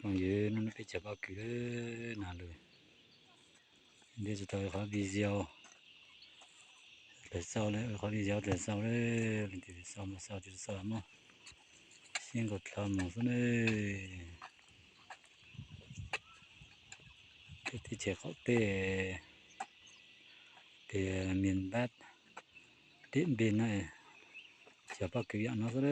Yog no peb cov pob kws na lawm, ntiab tsis tau qhov video, tawm xau lawm, qhov video tawm xau lawm, leej twg xaus mas xaus, tsis xaus muab siab nkaus dlhau mus xwb na. Peb teb chaws qaum teb tias miền Bắc, Điện Biên no, cov pob kws yam no xwb.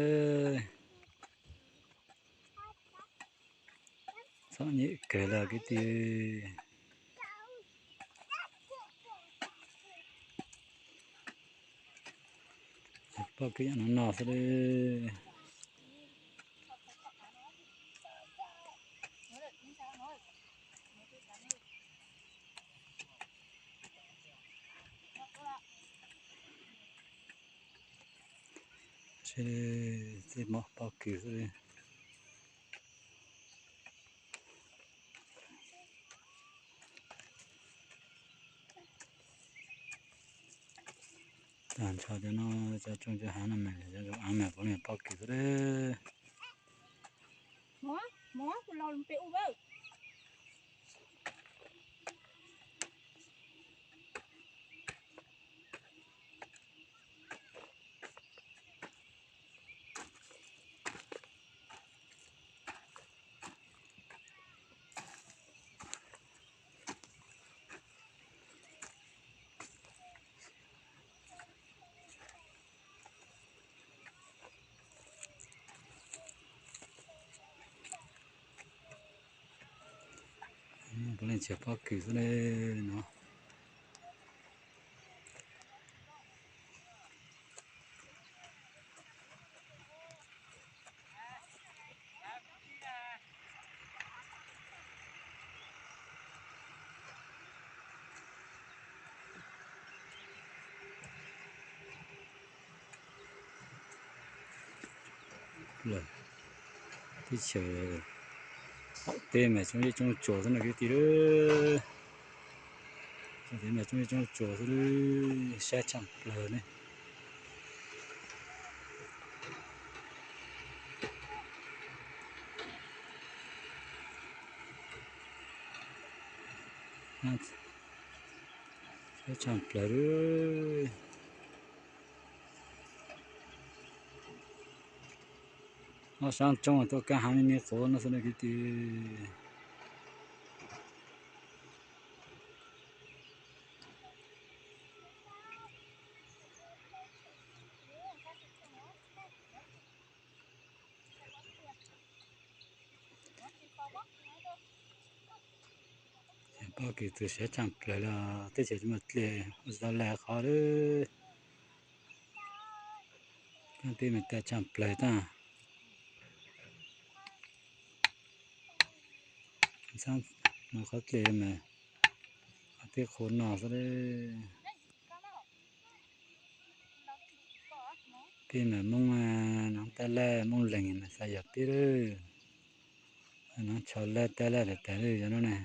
Txom nyem kawg li kwv tij. Pob kws yam no no xwb li. Txij mob pob kws xwb li. Tag nrho cov no, cov tsooj cov hav no mas cov zoo av mas puav leej pob kws xwb li. Puav leej tseem pob kws xwb li no. Teb chaws qaum teb mas coob zej coob tsuas xwb no kwv tij. Qaum teb mas coob zej coob tsuas xwb, siab tshaj plaws li. Siab tshaj plaws li. Ob sab roob tuaj kaj hav me me quav no xwb na kwv tij. Pob kws txawm siab tshaj plaws li, teb chaws tsis muaj dlej, ua tsis tau laj qhov li. Tej teb mas tag tshaj plaws tag. Xab mus qhov dlej mas qhov teb qhuav no xwb li. Peb mas Hmoob, Hmoob Tab Laj Hmoob Leeg mas xav yam peb lawm. Hmoob Tsho Laj Tab Laj tas tas li cov no na.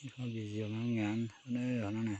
Ib qho video ngab ngab no na.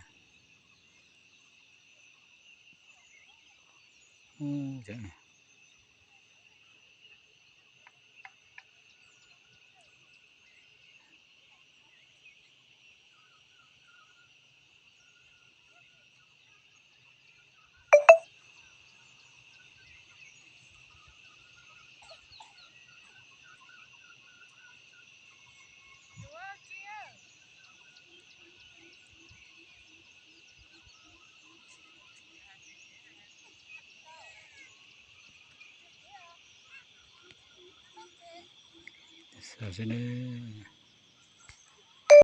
Xav xwb nawb.